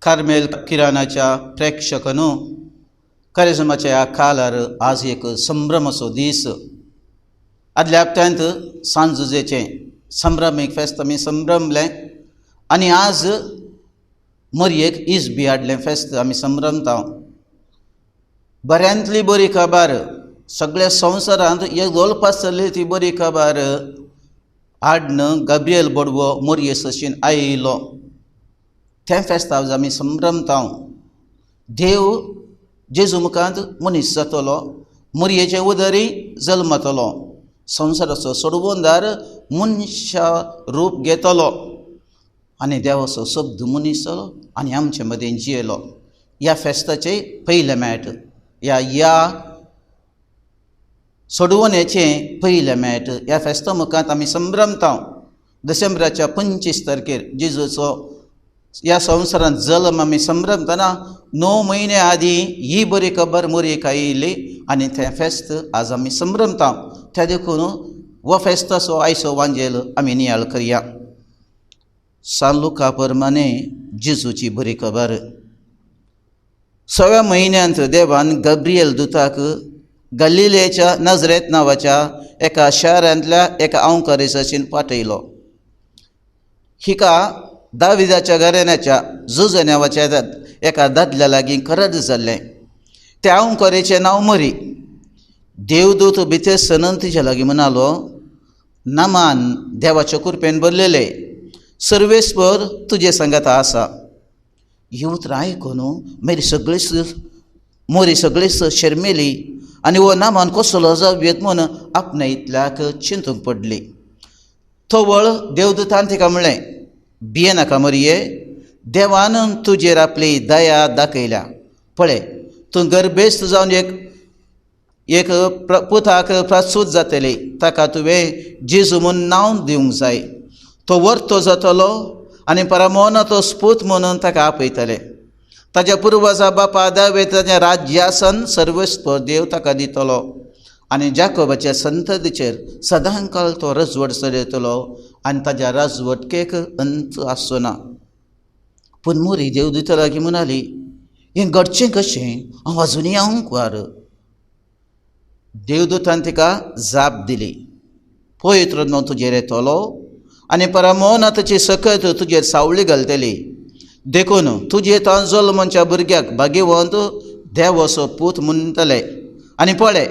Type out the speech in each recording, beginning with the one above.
Carmel किराणाच्या प्रेक्षकांनो, कारिज्माच्या ह्या colour आज एक संभ्रमाचो दीस. आदल्या हप्त्यांत सांजुजेचें संभ्रमीक फेस्त आमी संभ्रमलें आनी आज मरयेक इजबी हाडलें फेस्त आमी संभ्रमता. बऱ्यांतली बरी खबर, सगळ्या संवसारांत एक गोलपास चल्ली ती बरी खबर हाडन गाब्रियल बोडवो मोरये सशीन आयलो. तें फेस्त आज आमी संभ्रमता. देव जेजू मुखांत मनीस जातलो, मोरयेचे उदरी जल्मतलो, संवसाराचो सोडवणदार मनशा रूप घेतलो आनी देवाचो शब्द मनीस जालो आनी आमचे मदीं जियेलो. ह्या फेस्ताचें पयलें मेट, ह्या ह्या सोडवण्याचें पयलें मेट ह्या फेस्ता मुखांत आमी संभ्रमता. डिसेंबराच्या 25 तारखेर जेजूचो ह्या संवसारांत जल्म आमी संभ्रमतना 9 म्हयने आदीं ही बरी खबर मोरयेक आयिल्ली आनी तें फेस्त आज आमी संभ्रमता. त्या देखून हो फेस्ताचो आयचो वांजेल आमी नियाळ करया. सान लुका प्रमाणे जेजूची बरी खबर. 6व्या म्हयन्यांत देवान गब्रियल दुताक गलिलेच्या नजरेत नांवाच्या एका शारांतल्या एका अंवकारीसाचेर पाठयलो. हिका दाविदाच्या घराण्याच्या जुजे नांवाच्या एका दादल्या लागीं करत जाल्लें. त्या अंवकारीचें नांव मरी. देवदूत भितर सनन तिच्या लागीं म्हणालो, नामान देवाच्या कृपेन भरलेले, सर्वेस्पर तुजे सांगाता आसा. ही उतरां आयकून मेरी सगळीच मोरी सगळीच शर्मेली आनी हो नामान कसलो जावं म्हूण आपणा इतल्याक चिंतूंक पडली. तवळ देवदूतान तिका म्हणलें, भियेनाका मरये, देवान तुजेर आपली दया दाखयल्या. पळय, तूं गर्भेस्त जावन एक एक पुताक प्रासूत जातली, ताका तुवें जेजू म्हूण नांव दिवंक जाय. तो वर्तो जातलो आनी परमोनाचो स्पूत म्हणून ताका आपयतले. ताज्या पुर्वजा बापा दावेद ताज्या राज्यासन सर्वेस्पर देव ताका दितलो आनी जाकोबाच्या संततीचेर सदांकाळ तो रजवट चलयतलो आनी ताज्या राजवटकेक अंत आसचो ना. पूण मोरी देव दिता लागीं म्हणाली, हें घडचें कशें, हांव आजुनूय आंकवार. देवदूतान तिका जाप दिली, पवित्र न्हू तुजेर येतलो आनी परमोनाथाची सकत तुजेर सावळी घालतली, देखून तुजे तां जल्मच्या भुरग्याक भाग्यवंत देवाचो पूत म्हणटले. आनी पळय,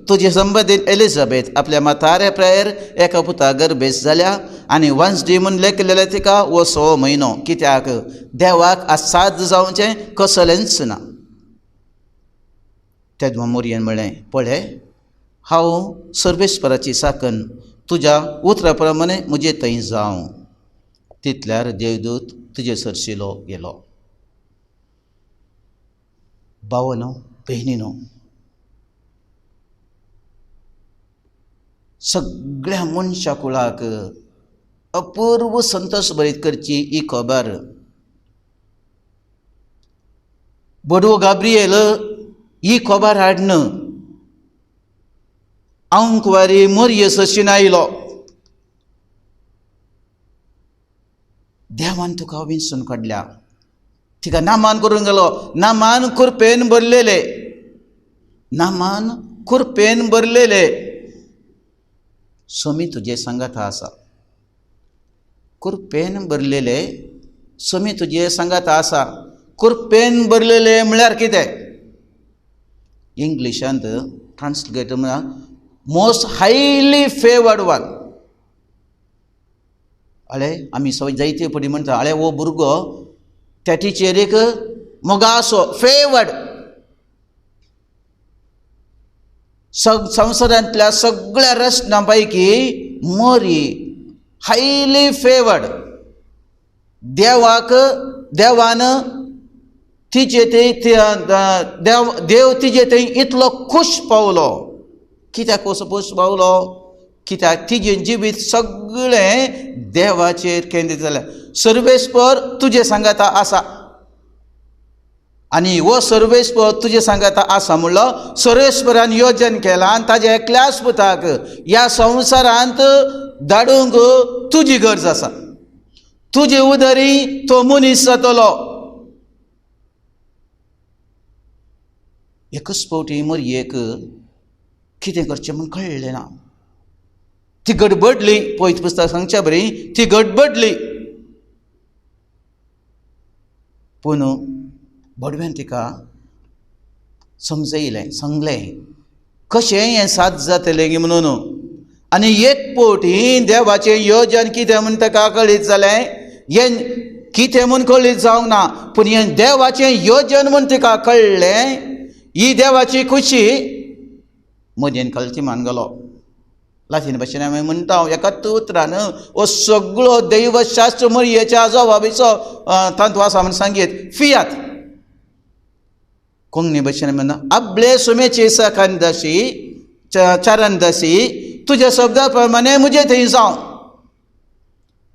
तुजे संबंदीत एलिझाबेथ आपल्या म्हाताऱ्या प्रायेर एका पुता गर्भेस्त जाल्या आनी वांजडी म्हूण लेखलेले तिका हो 6 म्हयनो, कित्याक देवाक असाध्य जावचें कसलेंच ना. तेदो मोरयेन म्हणलें, पळय, हांव सर्वेस्पराची साकन, तुज्या उतरा प्रमाणे म्हजे थंय जावं. तितल्यार देवदूत तुजे सरशिलो गेलो. भावानो भयणीनो, सगळ्या मनशा कुळाक अपूर्व संतोष भरीत करची ही खबर. बडवो गाब्रियल ही खबर हाडन आंकवारी मोरये सशीन आयलो. देवान तुका विंचून काडल्या, तिका नामान करून गेलो. नामान कुरपेन भरलेले, नामान कुरपेन भरलेले. सोमी तुजे सांगाता आसा. कुरपेन भरलेले सोमी तुजे सांगाता आसा. कुरपेन भरलेले म्हळ्यार कितें? इंग्लिशांत ट्रान्सलेट म्हळ्यार मोस्ट हायली फेवर्ड वन. अळे आमी सवय जायते पडी म्हणटा, अळे हो भुरगो त्या टिचरीक मोगासो फेवर्ड. संवसारांतल्या सगळ्या रचनां पैकी मोरी हायली फेवर्ड. देवाक देवान तिजे थंय देव तिजे थंय इतलो खूश पावलो. कित्याक कसो खूश पावलो? कित्याक तिजें जिवीत सगळें देवाचेर केंद्रीत जालें. सर्वेस्पर तुजें सांगाता आसा आनी हो सर्वेस्पर तुजें सांगाता आसा म्हणलो सर्वेस्परान योजन केलां आनी ताज्या एकल्याच पुताक ह्या संवसारांत धाडूंक तुजी गरज आसा. तुजे उदरी तो मनीस जातलो. एकच फावटी मरयेक कितें करचें म्हूण कळ्ळें ना. ती गडबडली. पवित्र पुस्तक सांगच्या बरी ती गडबडली. पूण भडव्यान तिका समजयलें, सांगलें कशें हें साथ जातलें गी म्हणून. आनी एक फावटी देवाचें योजन कितें म्हूण ताका कळीत जालें. हें कितें म्हूण कळीत जावंक ना, पूण हें देवाचें योजन म्हूण तिका कळ्ळें. ही देवाची खुशी. मदीं कलती मान गेलो. लातीन भाशेन आमी म्हणटा एकाच उतरान हो सगळो दैवशास्त्र मरयेच्या जवाबीचो तांतू आसा म्हूण सांगीत फियात. कोंकणी भाशेन म्हणटा आपले सुमेची सखानदासी चरणदासी तुज्या शब्दा प्रमाणे म्हजे थंय जावं.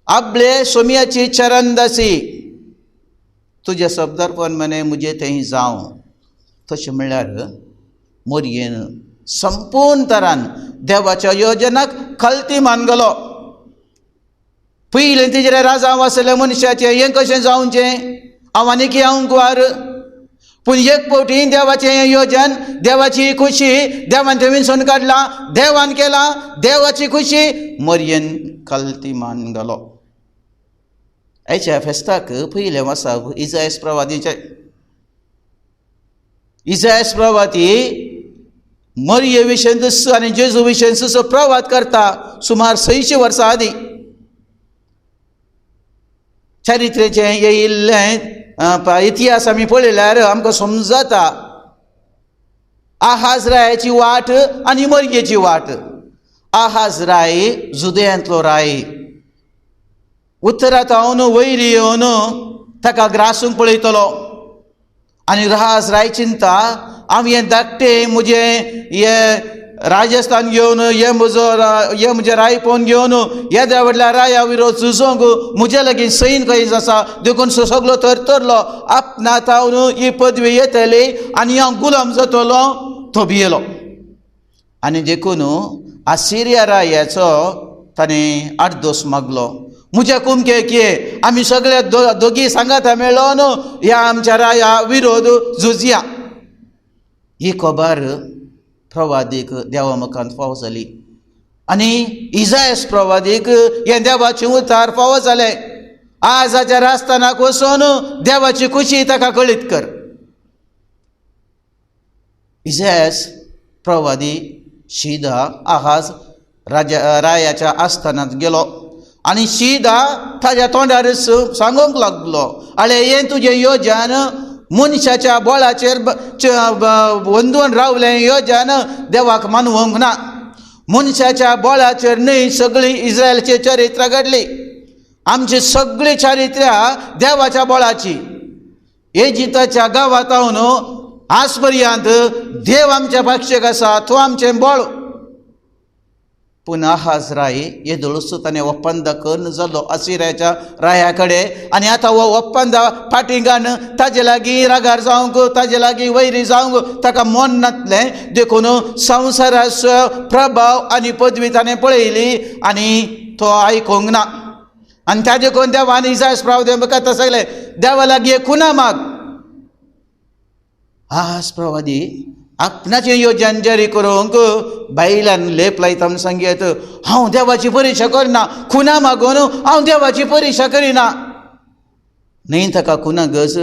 आपले सोम्याची चरणदासी तुज्या शब्दा प्रमाणे म्हजे थंय जावं. तशें म्हणल्यार मोरयेन संपूर्ण तरान देवाच्या योजनाक खलती मान गेलो. पयलें तिजेर राजांव आसलें मनशाचें हें कशें जावचें, हांव आनी की हांव. पूण एक फावटी देवाचें हें योजन, देवाची खुशी, देवान थंय विणसून काडलां, देवान केलां, देवाची खुशी, मरयेन कलती मान गेलो. आयच्या फेस्ताक पयलें वासाब इजायस प्रवादीचें. इजायस प्रवादी मरये विशयन आनी जेजू विशयन प्रवाद करता सुमार 600 वर्सां आदीं. चरित्रेचें हें इल्लें इतिहास आमी पळयल्यार आमकां समजता आहाज रायाची वाट आनी मरयेची वाट. आहाज राय जुदयांतलो राय, उत्तरांत वयर येवन ताका ग्रासूंक पळयतलो. आनी राज राय चिंता हांव हें धाकटें म्हजें हें राजस्थान घेवन हें म्हजो हें म्हजें रायपोन घेवन येद्या व्हडल्या राया विरोध झुजोंक म्हज्या लागीं सैन खंय आसा, देखून सगलो थरथरलो. आपणा थावन ही पदवी येतली आनी हांव गुलाम जातलो, तो भियेलो. आनी देखून आसिरिया रायाचो ताणें आडदोस मागलो. म्हज्या कुमके किये आमी सगळे दोगी सांगाता मेळोन ह्या आमच्या राया विरोध झुजया. ही खबर प्रवादीक देवा मुखांत फावो जाली आनी इजायस प्रवादीक हें देवाचें उतार फावो जालें. आजाच्या राजस्थानाक वचून देवाची खुशी ताका कळीत कर. इजायस प्रवादी शिदा आहाज राजा रायाच्या आस्थानांत गेलो आनी शिदा ताज्या तोंडार सांगूंक लागलो, आळे हें तुजें योजन मनशाच्या बळाचेर वंदून रावलें योजन देवाक मानवंक ना. मनशाच्या बळाचेर न्हय सगळी इस्रायलची चरित्रां घडली. आमची सगळी चारित्र्यां देवाच्या बळाची. एजिताच्या गांवांत आज पर्यंत देव आमच्या पक्षेक आसा, तो आमचें बळ. पूण आहाज राय येदोळसो ताणें ಒಪ್ಪಂದ करून जालो असिराच्या राया कडेन आनी आतां हो ಒಪ್ಪಂದ फाटींगान ताजे लागीं रागार जावंक, ताजे लागीं वैरी जावंक ताका मन नासलें. देखून संवसाराचो प्रभाव आनी पदवी ताणें पळयली आनी तो आयकूंक ना. आनी त्या देखून देवान इजायस प्रवादी मुखार सगळें देवा लागीं खुना माग. आहाज प्रवादी आपणाचें योजन जारी करूंक बायलान लेप लायता म्हूण सांगयत, हांव देवाची परिक्षा करना, खुना मागून हांव देवाची परिक्षा करिना. न्हय ताका खुना गज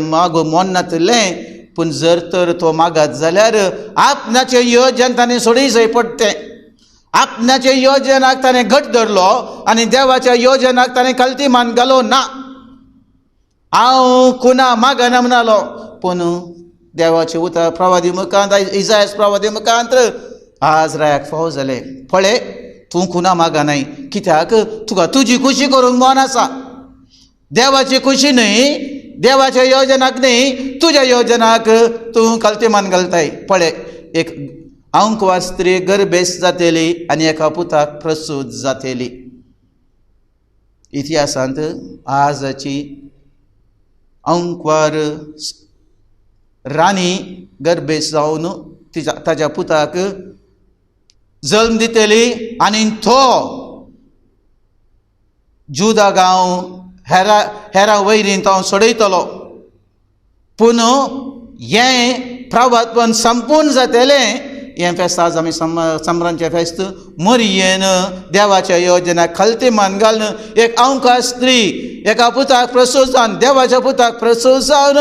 मागो मन नातलें, पूण जर तर तो मागत जाल्यार आपणाचें योजन ताणें सोडी जाय पडटें. आपणाचें योजनाक ताणें घट धरलो आनी देवाच्या योजनाक ताणें कलती मान घालो ना. हांव खुना मागना म्हणालो, पूण देवाचे उतर प्रवादी मुखांत इजायस प्रवादी मुखांत आज रायाक फावो जालें. पळय तूं खुना मागनाय, कित्याक तुका तुजी खुशी करूंक मन आसा, देवाची खुशी न्हय, देवाच्या योजनाक न्हय, तुज्या योजनाक तूं कलती मान घालताय. पळय एक आंकवार स्त्री गर्भेस्त जातली आनी एका पुताक प्रसूत जातली. इतिहासांत आजाची आंकवार राणी गर्भेस्त जावन तिच्या ताज्या पुताक जल्म दितली आनी तो जुदा गांव हेरा हेरा वैरीन तो सोडयतलो. पूण हें प्रभातपण संपूर्ण जातलें. हें फेस्त आज आमी संभ्रमचें फेस्त मरयेन देवाच्या योजना खलती मान घालून एक अंका स्त्री एका पुताक प्रसूत जावन देवाच्या पुताक प्रसूत जावन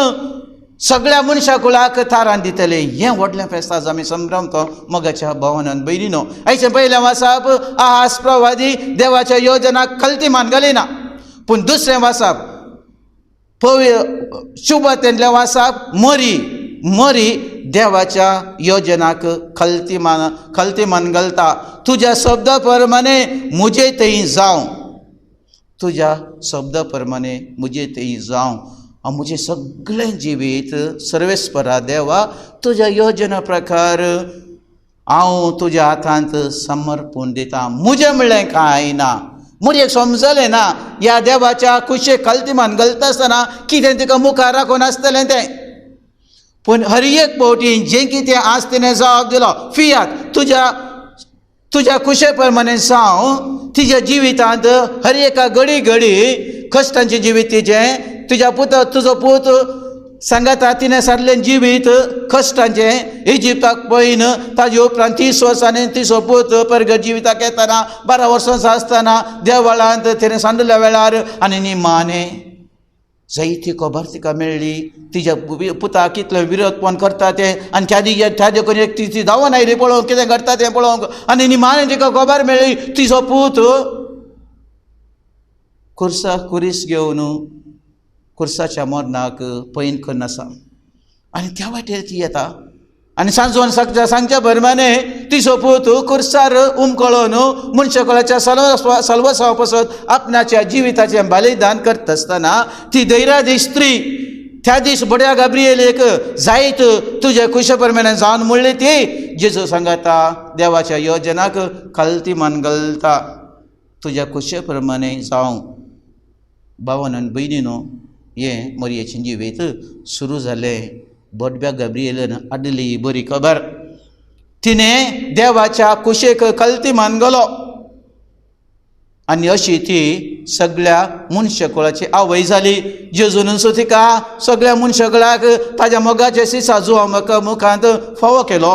सगळ्या मनशा कुळाक थारान दितले. हें व्हडलें फेस्त आज आमी संभ्रमतो मोगाच्या भवनान भयणीनो. आयचें पयलें वासाप आहास प्रवादी देवाच्या योजनाक खलती मान घालिना, पूण दुसरें वासाप पवी शुभतेंतलें वासाप मरी मरी देवाच्या योजनाक खलती मान घालता. तुज्या शब्दा प्रमाणे म्हजे थंय जावं, तुज्या शब्दा प्रमाणे म्हजे थंय जावं. हांव म्हजें सगळें जिवीत सर्वेस्परा देवा तुज्या योजना प्रकार हांव तुज्या हातांत समर्पूण दिता. म्हजें म्हणलें कांय ना, म्हजें समजलें ना ह्या देवाच्या कुशेक खलती मान घालता आसतना कितें तिका मुखार राखून आसतलें तें. पूण हर एक फावटी जें कितें आज तिणें जबाब दिलो फियात तुज्या तुज्या कुशे प्रमाणे जावं. तिज्या जिवितांत हर एका घडी घडी कश्टांचें जिवीत तिजें, तुज्या पूत तुजो पूत सांगाता तिणें सारलें जिवीत कश्टांचें. इजिप्ताक पळयन ताजे उपरांत 30 वर्सांनी तिचो पूत परगट जिविताक येतना 12 वर्सांचो आसतना देवळांत तिणें सांडल्या वेळार आनी निमाणें जायती खबर तिका मेळ्ळी. तिज्या पुताक कितलें विरोधपण करता तें आनी त्या देखून एक ती धांवून आयली पळोवंक कितें घडटा तें पळोवंक आनी निमाणें तिका खबर मेळ्ळी तिचो पूत खुर्सा कुरीस घेवन खुर्साच्या मरणाक पैन करून आसा. आनी त्या वाटेर ती येता आनी सांजवन सांगच्या बरमाने तिचो पूत खुर्सार उमकळोन मनशाकुळाच्या सल्वसांवा पासत आपणाच्या जिविताचें बलिदान करता आसतना ती धैर्यादी स्त्री त्या दीस बड्या गाब्रिएलेक जायत तुज्या कुशे प्रमाणे जावन म्हणली ती जेजू सांगाता देवाच्या योजनाक खलती मान घालता तुज्या कुशे प्रमाणे जावं. भावान आनी भयणीनो, हें मरयेचें जिवीत सुरू जालें. बडब्या गाब्रिएलान हाडली बरी खबर, तिणें देवाच्या कुशेक खलती मान घालो आनी अशी ती सगळ्या मनशाकुळाची आवय जाली. जेजून सो तिका सगळ्या मनशाकुळाक ताज्या मोगाचे सिसा जुवा मुखांत फावो केलो.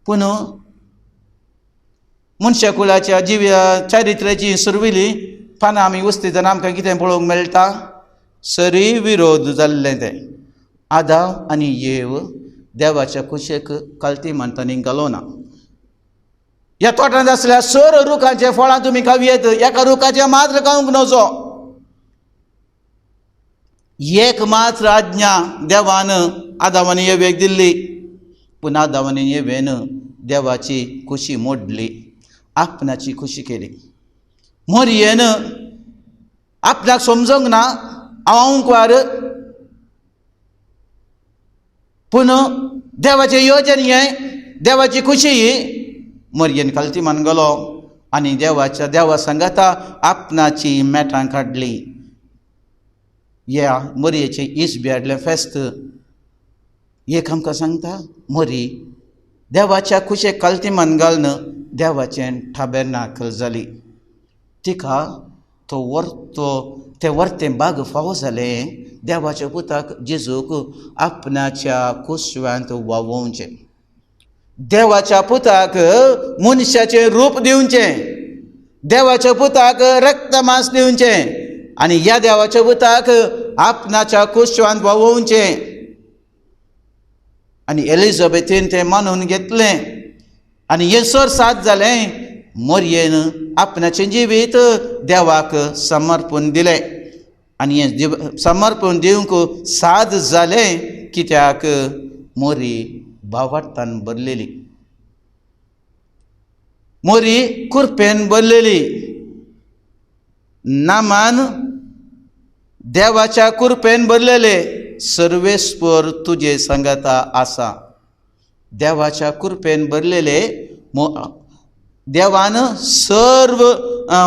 पूण मनशाकुळाच्या जिव्या चारित्र्याची सुरविली पानां आमी उस्तितना आमकां कितें पळोवंक मेळटा, सरी विरोध जाल्लें तें. आदाव आनी येव देवाच्या कुशेक कलती मानतानी घालो ना. ह्या तोटांत आसल्या सर रुखाचें फळां तुमी खावयेत, एका रुखाचें मात्र खावंक नजो. एक मात्र आज्ञा देवान आदाव आनी येवेक दिल्ली, पूण आदाव आनी येवेन देवाची खुशी मोडली, आपणाची खुशी केली. मोरयेन आपल्याक समजूंक ना हांव आंकवार, पूण देवाचें योजन हें, देवाची खुशी ही. मोरयेन खालती मान गेलो आनी देवाच्या देवा सांगाता आपणाची मेटां काडली. ह्या मोरयेचें इसबी हाडलें फेस्त एक आमकां सांगता मोरी देवाच्या खुशेक खालती मान घालून देवाचें ठाबेरनाकल जाली. तिका तो वर्तो तें वर्तें बाग फावो जालें देवाच्या पुताक जेजूक आपणाच्या कुसव्यांत वावोवचें, देवाच्या पुताक मनशाचें रूप दिवचें, देवाच्या पुताक रक्त मांस दिवचें आनी ह्या देवाच्या पुताक आपणाच्या कुसव्यांत वावोवचें. आनी एलिझाबेथीन तें मानून घेतलें आनी हें सर साथ जालें. मोरयेन आपणाचें जिवीत देवाक समर्पण दिलें आनी हें समर्पण दिवंक साद जालें कित्याक मोरी भावार्थान भरलेली, मोरी कुरपेन भरलेली. नामान देवाच्या कुरपेन भरलेले सर्वेस्पर तुजे सांगाता आसा. देवाच्या कुरपेन भरलेले देवान सर्व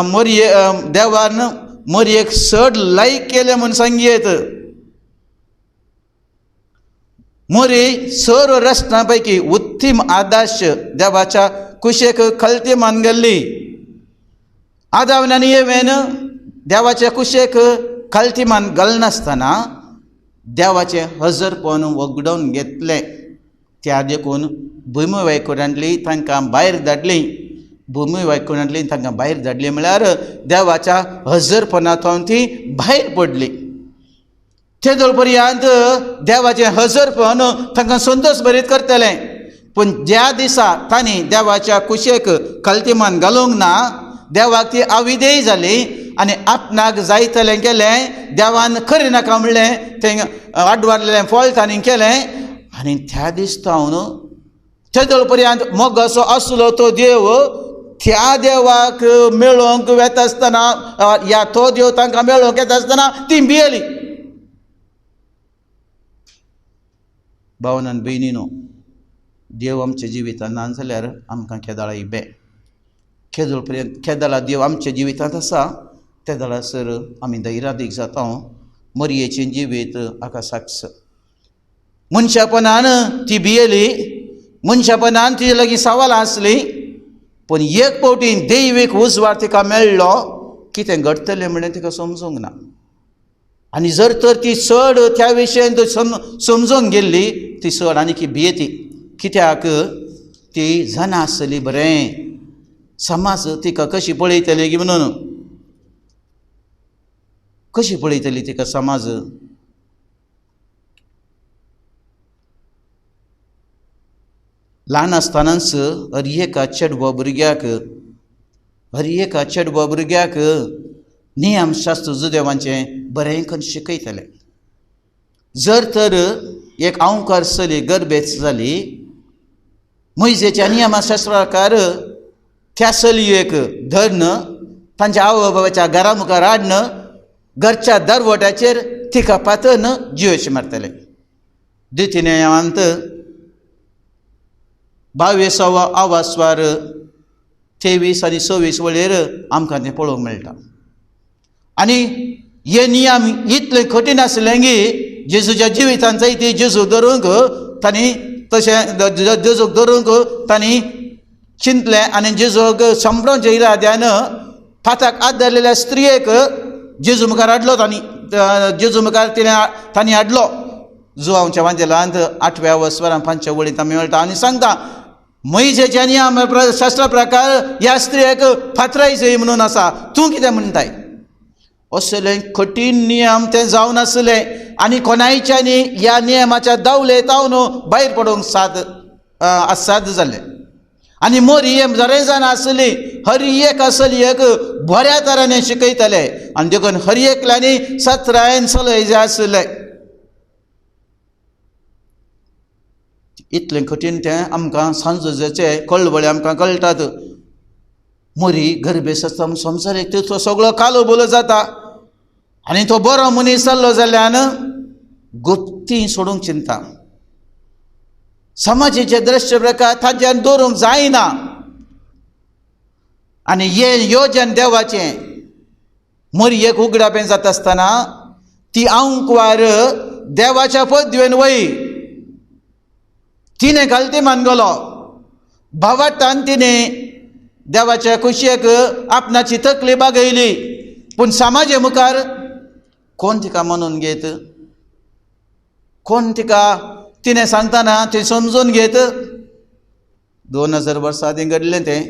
मोरये देवान मोरयेक चड लायक केलें म्हूण सांगयेत. मोरी सर्व रचना पैकी उत्तम आदर्श देवाच्या कुशेक खलती मान गेल्ली. आदावन आनी येवेन देवाच्या कुशेक खलती मान घालनासतना देवाचें हजरपण वगडोवन घेतलें. त्या देखून भूमी वैकुंठांतली तांकां भायर धाडली. भूमी वैकुंठांतली तांकां भायर धाडली म्हळ्यार देवाच्या हजरपणांतून ती भायर पडली. तेदोळ पर्यंत देवाचें हजरपण तांकां संतोश भरीत करतलें, पूण ज्या दिसा तांणी देवाच्या कुशेक कल्तिमान घालूंक ना, देवाक ती अविधेय जाली आनी आपणाक जायतलें केलें, देवान करी नाका म्हणलें तें आडवारलें फळ तांणी केलें. आनी त्या दिसता तेदोळ पर्यंत मोगाचो आसलो तो देव त्या देवाक मेळोवंक वेता आसतना या तो देव तांकां मेळोवंक येता आसतना ती भियेली. भावनान भयणीनो, देव आमच्या जिवितांत ना जाल्यार आमकां केदाळाय बे केदोळ पर्यंत केदळा देव आमच्या जिवितांत आसा तेदळासर आमी धैर्यादीक जाता. मरयेचें जिवीत हाका साक्ष. मनशापणान ती भियेली, मनशापणान तिजे लागीं सवालां आसलीं, पूण एक फावटी दैवीक उजवाड तिका मेळ्ळो. कितें घडटलें म्हणलें तिका समजूंक ना. आनी जर तर ती चड त्या विशयांत समजूंक गेल्ली ती चड आनी की भियेती. कित्याक ती जाणा आसली बरें समाज तिका कशी पळयतली की म्हणून, कशी पळयतली तिका समाज. ल्हान आसतनाच हर एका चेडवा भुरग्याक, हर एका चेडवा भुरग्याक नियमशास्त्र जुदेवांचें बरें करून शिकयतले. जर तर एक आंवकार चली गर्भेच जाली, मोयजेच्या नियमशास्त्राकार त्या चलयेक धरून तांच्या आवय बाबाच्या घरा मुखार हाडून घरच्या दरवट्याचेर तिका पातन जिवेशी मारतले. द्वितीय नियमांत 22 आवास्वार 23 आनी 26 वळेर आमकां तें पळोवंक मेळटा. आनी हे नियम इतले कठीण आसले की जेजूच्या जिवितांत जायती जेजू धरूंक तांणी तशें जेजूक धरूंक तांणी चिंतलें आनी जेजूक सांपडोवच्या इराद्यान फाताक हात धरलेल्या स्त्रियेक जेजू मुखार हाडलो. तांणी जेजू मुखार तिणें तांणी हाडलो. जुवांवच्या वांजेलांत 8व्या वस्वरान 5 वळींत आमी मेळटा आनी सांगता मोयजेच्या नियम शास्त्रा प्रकार ह्या स्त्रियेक फातरायचें म्हणून आसा, तूं कितें म्हणटाय? असले कठीण नियम ते जावन आसले आनी कोणायच्यांनी ह्या नियमाच्या दावले तावन भायर पडूंक साद जालें. आनी मोरी हे बरें जाण आसली, हर एक आसली एक बऱ्या तरांनी शिकयतले आनी देखून हर एकल्यांनी सत्रायन चलय जाय आसलें. इतलें कठीण तें आमकां सांजोजाचे कळवळे आमकां कळटात. मोरी गर्भेस आसता संवसारीक तो सगळो कालो बोलो जाता आनी तो बरो मनीस जाल्लो जाल्ल्यान गुप्ती सोडूंक चिंता. समाजाचे दृश्य प्रकार तांच्यान दवरूंक जायना. आनी हें योजन देवाचें मोरयेक उगडापें जाता आसतना ती आंकवार देवाच्या पदवेन वय तिणें घालती मानगलो भावार्थान तिणें देवाच्या कुशेक आपणाची तकली बागयली. पूण समाजे मुखार कोण तिका मानून घेत, कोण तिका तिणें सांगतना ती समजून घेत. 2000 वर्सां आदीं घडलें तें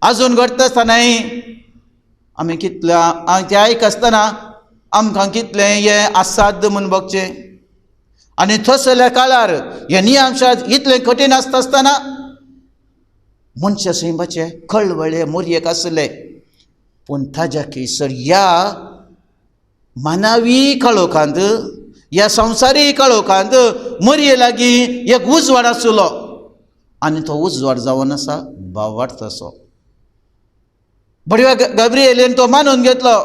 आजून घडटा आसतनाय आमी कितल्या तें आयक आसतना आमकां कितलें हें असाध्य म्हूण बगचें. आनी थसल्या काळार हे नियमशास्त्र इतलें कठीण आसता आसतना मनशा सैमाचे कळवळे मोरयेक आसले, पूण ताज्या केसर ह्या मानवी काळोखांत, ह्या संवसारी काळोखांत मोरये लागीं एक उजवाड आसलो आनी तो उजवाड जावन आसा भावार्थ असो. बडव्या गाब्रिएलेन तो मानून घेतलो.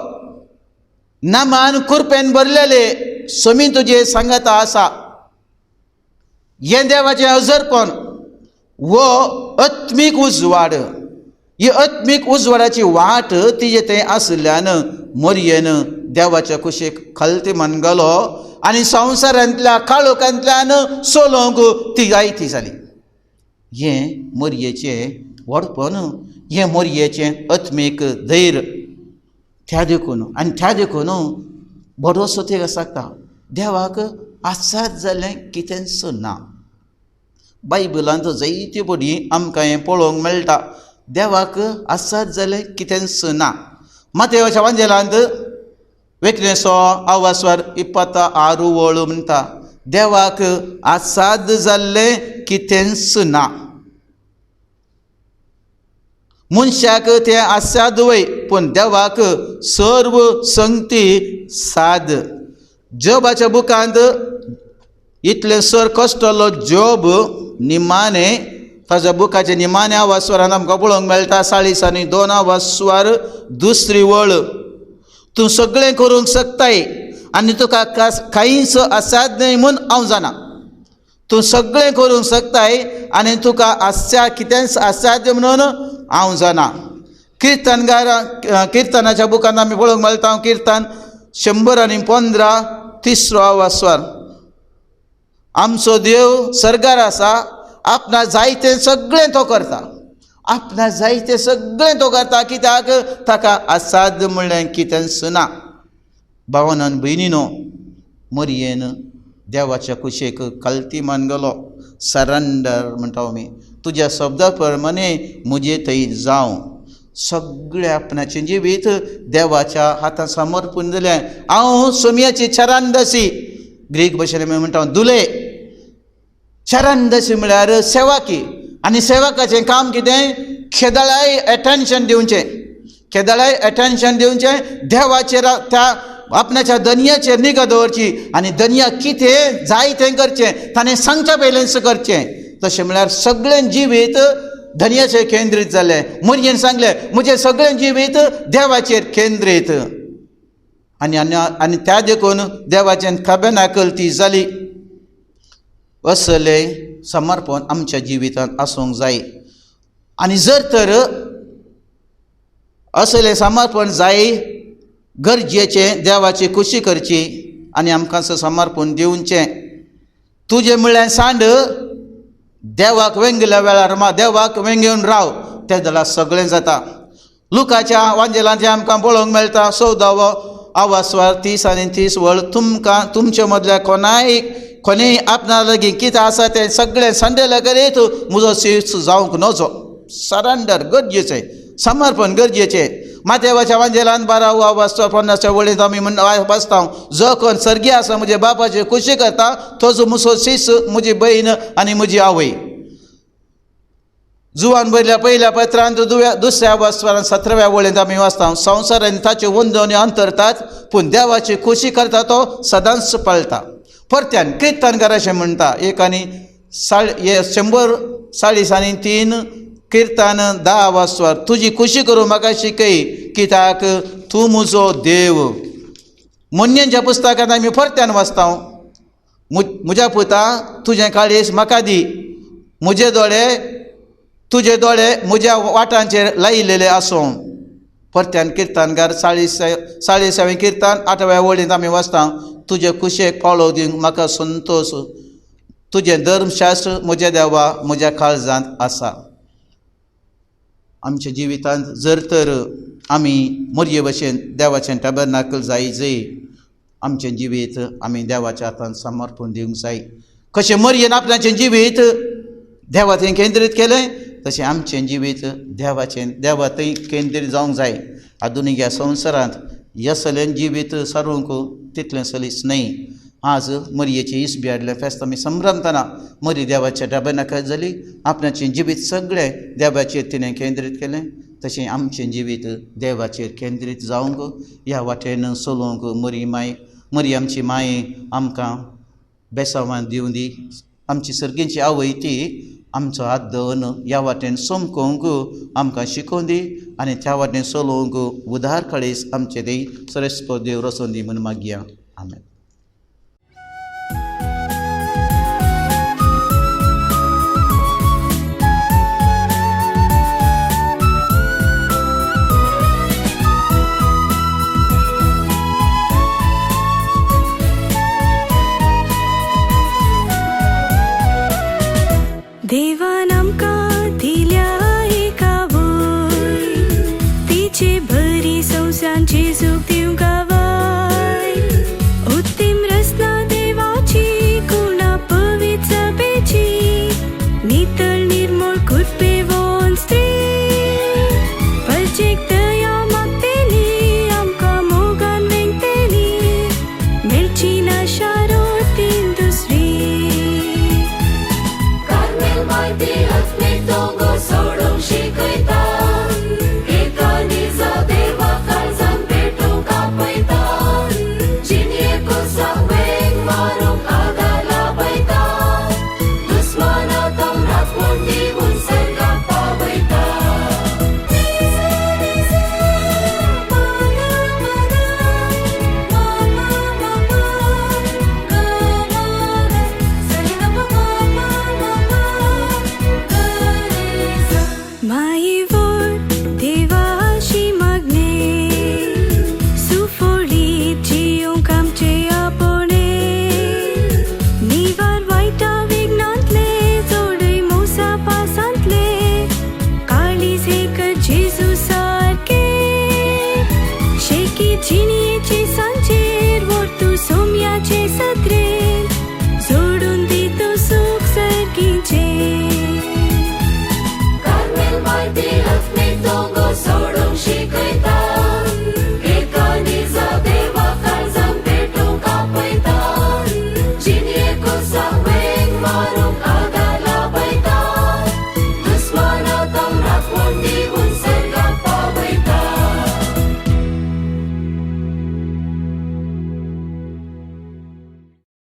नामान कुरपेन भरलेले समी तुजे सांगाता आसा. हें देवाचें हजरपण वो आत्मीक उजवाड. ही आत्मीक उजवाडाची वाट तिजे थंय आशिल्ल्यान मोरयेन देवाच्या कुशीक खलती मनगलो आनी संवसारांतल्या काळोखांतल्यान सोलोवंक ती जायती जाली. हें मोरयेचें व्हडपण, हें मोरयेचें आत्मीक धैर्य. त्या देखून आनी त्या देखून भरोसो ते सांगता देवाक आसात जालें कितेंच ना. बायबलांत जायते पडी आमकां हें पळोवंक मेळटा, देवाक आसात जालें कितेंच ना. मातेवाच्या वांजेलांत वेकनेसो आवासवार 26 वळ म्हणटा, देवाक आसाद जाल्लें कितेंच ना. मनशाक तें आसाद वय, पूण देवाक सर्व संगती साद. जोबाच्या बुकांत इतलें सर कश्टलो जोब निमाणे ताज्या बुकाचे निमाणे आवासवारान आमकां पळोवंक मेळटा 42 आवासवार दुसरी वळ, तूं सगळें करूंक शकताय आनी तुका कांयच असाध्य न्हय म्हूण हांव जाणा. तूं सगळें करूंक शकताय आनी तुका आसा कितेंच असाध्य म्हणून हांव जाणा. किर्तनगार किर्तनाच्या बुकान आमी पळोवंक मेळटा किर्तन 115 तिसरो आवासवार, आमचो देव सर्गार आसा, आपणा जाय तें सगळें तो करता, आपणा जाय तें सगळें तो करता, कित्याक ताका असाध्य म्हणलें कितेंच ना. भावान भयणीनो, मरयेन देवाच्या कुशेक कल्ती मान गेलो, सरेंडर म्हणटा आमी, तुज्या शब्दा प्रमाणे म्हजे थंय जावं. सगळें आपणाचें जिवीत देवाच्या हातान समर्पण दिलें. हांव सोमयाची चरणदासी, ग्रीक भाशेन आमी म्हणटा दुले. चरणदासी म्हळ्यार सेवाकी, आनी सेवकाचें काम कितें, केदळाय एटेन्शन दिवचें, केदळाय एटेन्शन दिवचें देवाचेर, त्या आपणाच्या दनयाचेर निगा दवरची आनी दनया कितें जाय तें करचें, ताणें सांगच्या पयलेंच करचें. तशें म्हळ्यार सगळें जिवीत धनयाचेर केंद्रीत जालें. मुरयेन सांगलें म्हजें सगळें जिवीत देवाचेर केंद्रीत, आनी आनी आनी त्या देखून देवाचें खबेनाकल ती जाली. असलें समर्पण आमच्या जिवितांत आसूंक जाय. आनी जर तर असलें समर्पण जाय, गरजेचें देवाची खुशी करची आनी आमकां समर्पण दिवचें. तुजें म्हळ्यार सांड देवाक वेंगल्या वेळार मा देवाक वेंगेवन राव, तें जाल्यार सगळें जाता. लुकाच्या वांजेलांचें आमकां पळोवंक मेळटा 14 आवासवार 30 आनी 30 वळ, तुमकां तुमचे मदल्या कोणाय कोणीय आपणा लागीं कितें आसा तें सगळें संडेल्या करीत म्हजो शीस जावंक नजो. सरेंडर गरजेचें, समर्पण गरजेचें. मातेवाच्या वांजेलान 12 वाजता 50 वळींत आमी म्हण वाचता, जो कोण सर्गी आसा म्हजे बापाची खुशी करता तोजो म्हजो शीस, म्हजी भयण आनी म्हजी आवय. जुवान बरयल्या पयल्या पत्रांत दुसऱ्या वाचवारान 17व्या वळींत आमी वाचता, संवसारान ताचे वंदोनी अंतरतात, पूण देवाची खुशी करता तो सदांच पाळटा. परत्यान किर्तनकार अशें म्हणटा, 1 आनी 143 किर्तन 10 वाचवार, तुजी खुशी करूं म्हाका शिकय, कित्याक तूं म्हजो देव. मोन्यांच्या पुस्तकांत आमी परत्यान वाचता, म्हज्या पुता तुजें काळीज म्हाका दी, म्हजे दोळे तुजे दोळे म्हज्या वाटांचेर लायिल्ले आसूं. परत्यान किर्तनकार 40व्या किर्तन 8व्या वळींत आमी वाचता, तुजे कुशेक पावलो दिवंक म्हाका संतोश, तुजें धर्मशास्त्र म्हज्या देवा म्हज्या काळजांत आसा. आमच्या जिवितांत जर तर आमी मोरये भशेन देवाचें टॅबरनाकल जाय जय, आमचें जिवीत आमी देवाच्या हातान समर्पण दिवंक जाय. कशें मोरयेन आपणाचें जिवीत देवाचें केंद्रीत केलें, तशें आमचें जिवीत देवाचें देवा थंय केंद्रीत जावंक जाय. आधुनीक ह्या संवसारांत यसलें जिवीत सारूंक तितलें सलीस न्हय. आज मरयेची इसबी हाडलें फेस्त आमी संभ्रमतना मरी देवाच्या टॅबरनाकल जाली, आपणाचें जिवीत सगळें देवाचेर तिणें केंद्रीत केलें, तशें आमचें जिवीत देवाचेर केंद्रीत जावंक ह्या वाटेन चलोवंक मरी माय, मरी आमची माय आमकां बेसांवान दिवं दी. आमची सर्गींची आवय ती आमचो हात धरून ह्या वाटेन चमकोवंक आमकां शिकोवन दी आनी त्या वाटेन चलोवंक उदार कळीस आमचे दी सरेस्पो देव रसोवन दी म्हूण मागया. आमेन. देवा